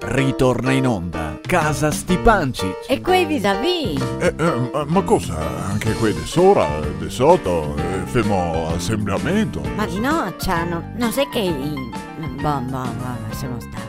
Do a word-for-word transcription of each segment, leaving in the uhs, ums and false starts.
Ritorna in onda Casa Stipancich. E quei visavì? Eh, eh, ma, ma cosa? Anche quei de sora, de soto, eh, femo asembramento? Ma no, Ciano, no xe che i-, bon, bon, bon, lasemo star.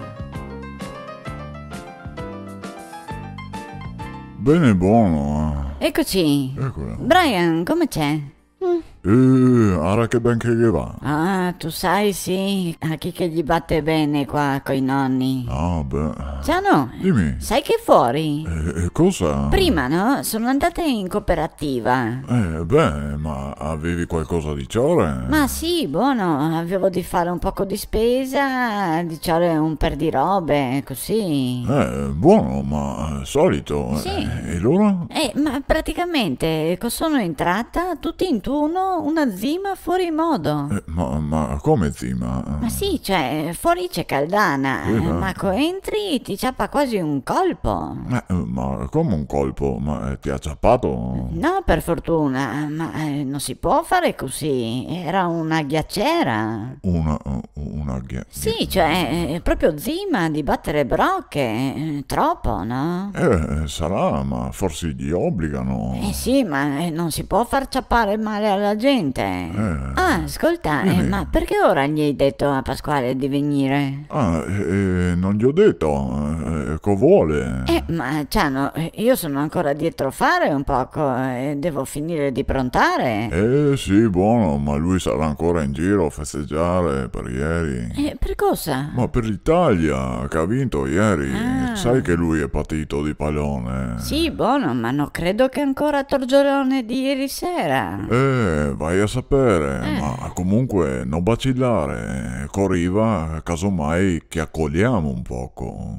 Bene, buono, eh. Ecoci. Ecola. Brian, come xe? Mm. Eh, ara che ben che ghe va. Ah, te sa, sì, a chi che ghe bate ben qua coi noni. Ah, beh. Ciano, dime. Sa che fora? Eh, eh, cosa? Prima, no? So ndata in cooperativa. Eh, beh, ma gavevi qualcosa de ciore? Ma sì, bon, gavevo de far un poco de spesa, de ciore un per de robe, cusì. Eh, bon, ma, eh, solito. Sì. Eh, e alora? Eh, ma praticamente, co so entrata, tuto int'un, una zima fora de modo. Eh, ma, ma come zima? Ma sì, cioè, fora xe caldana, sì, eh, ma co entri te ciapa quasi un colpo. Eh, ma come un colpo? Ma, eh, te ga ciapà? No, per fortuna, ma, eh, no se pol far cusì, gera una ghiaciera. Una, una ghia-, Sì, cioè, eh, proprio zima de bater broche, eh, tropo, no? Eh, sarà, ma forse i obliga. Eh sì, ma, eh, no se pol far ciapar mal a la gente. Eh. Ah, scolta, eh, ma perché ora ghe ga dito a Pasquale de vegner? Ah, eh, eh, no ghe go dito, eh, co vol? Eh, ma Ciano, eh, mi so ancora drio far un poco, eh, devo finir de prontar. Eh, sì, bon, ma lu sarà ancora in giro a festegiar per ieri. Eh, per cosa? Ma per l'Italia, che ga vinto ieri. Ah. Sa che lu xe patito de palone. Sì, bon, ma no credo che ancora torgiolone de ieri sera. Eh, va a saver, eh, ma comunque no vacilar, co riva, casomai ciacolemo un poco.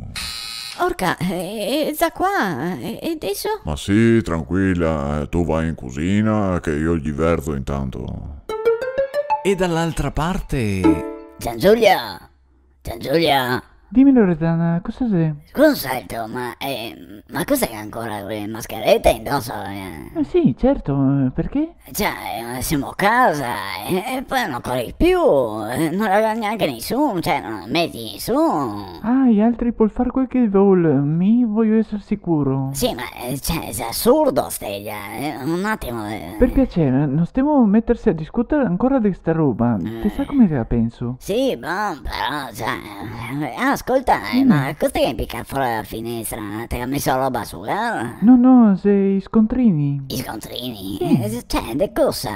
Orca, eh, eh, za qua, eh, e deso? Ma sì, tranquila, eh, ti va in cusina che mi ghe verzo intanto. E dall'altra parte? Giangiulia! Giangiulia! Dime, Loredana, cosa xe? Scusa, ma, eh, ma cosa xe ancora quele mascherete indoso, eh? Eh sì, certo, eh, perché? Cioè, eh, semo a casa, eh, e po no core più, eh, no la ga gnanca nisun, cioè, no la meti nisun. Ah, i altri pol far quel che vol, mi vojo eser sicuro. Sì, ma, eh, cioè, xe asurdo, Stella, eh, un atimo, eh. Per piacer, no stemo meterse a discuter ancora de sta roba, te sa come che la penso? Sì, bon, però, cioè, eh, ah, scolta, eh, ma cosa te ga inpicà fora dala finestra? Te ga meso roba a sugar? No, no, xe i scontrini. I scontrini? Sì. Eh, cioè, de cosa?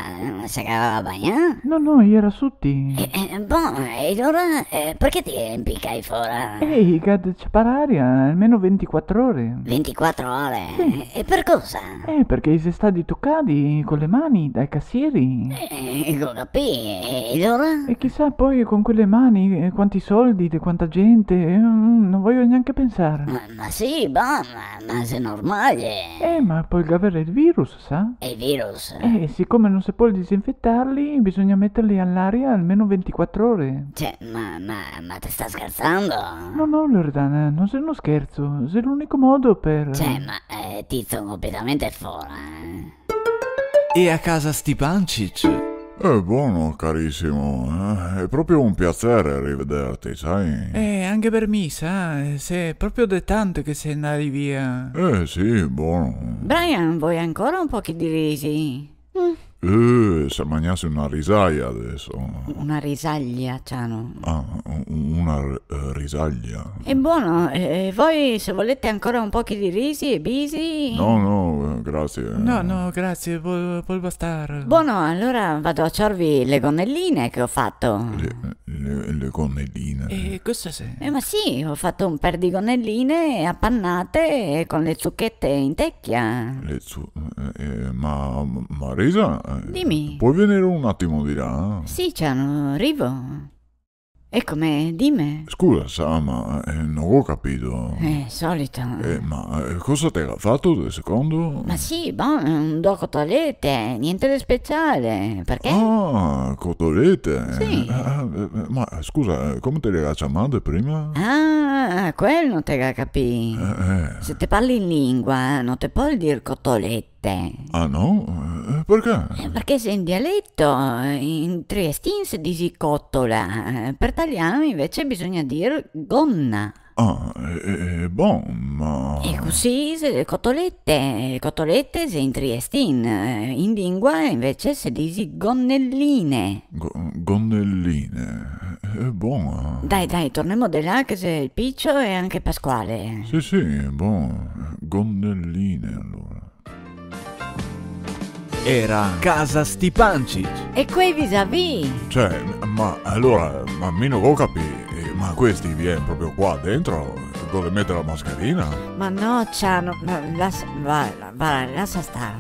Se gaveva bagnà? No, no, i gera suti. Eh, eh, bon, e alora, eh, perché te i ga inpicai fora? Eh, i ga de ciapar aria, almeno ventiquatro ore. Ventiquatro ore? Sì. E per cosa? Eh, perché i xe stati tocati co le man dai casieri. Eh, go capì, e alora? E chisà po co quele man, eh, quanti soldi, de quanta gente, eh, mm, no vojo gnanca pensar. Ma, ma sì, bon, ma, ma xe normal. Eh, ma pol gaver el virus, sa? El virus? Eh, sicome no se pol disinfetarli, bisogna meterli a l'aria almeno ventiquatro ore. Cioè, ma, ma, ma te sta scherzando? No, no, Loredana, no xe un scherzo, xe l'unico modo per... Cioè, ma, eh, ti son completamente fora, eh. E a casa Stipancich? Eh, bon, carisimo, eh, xe proprio un piaser rivederti, sa? Eh, anche per mi, sa, xe proprio de tanto che te si ndà via. Eh, sì, bon. Brian, te vol ancora un poco de risi? Mm. Eh, se magnase una risaia deso. Una risaia, Ciano. Ah, u-, una r-, eh, risaia. E bon, eh, voi se volete ancora un poco de risi e bisi? No, no, eh, grasie. No, no, grasie, pol, pol bastar. Bon, alora vado a ciorvi le goneline che go fato. Le, le, le goneline? E cosa xe? Eh, ma sì, go fato un per de goneline apanate e co le zuchete in tecchia. Le zu-, eh, eh, ma, Marisa, eh, dime. Pol vegner un atimo de là? Sì, Ciano, rivo. Ecome, dime. Scusa, sa, ma, eh, no go capì. Eh, solito. Eh, ma, eh, cosa te ga fato de secondo? Ma sì, bon, un do cotolete, gnente de special, perché? Ah, cotolete. Sì. Eh, eh, eh, ma scusa, eh, come te le ga ciamade prima? Ah, quel no te ga capì. Eh, eh. Se te parli in lingua, no te pol dir cotolete. Te. Ah, no? Eh, perché? Eh, perché xe in dialeto, eh, in triestin se disi cotola, eh, per talian invese bisogna dir gonna. Ah, eh, eh, bon, ma... E cusì xe cotolete, cotolete xe in triestin, eh, in lingua invese se disi gonelline. Go-, gonelline, xe bona. Dai, dai, tornemo de là che xe el Picio e anche Pasquale. Sì, sì, bon, gonelline alora. Era Casa Stipancich. E quei visavì? Cioè, ma alora, ma mi no go capì, eh, ma questi vien proprio qua dentro, dove mete la mascherina? Ma no, Ciano, ma lasa, va, va, lasa star.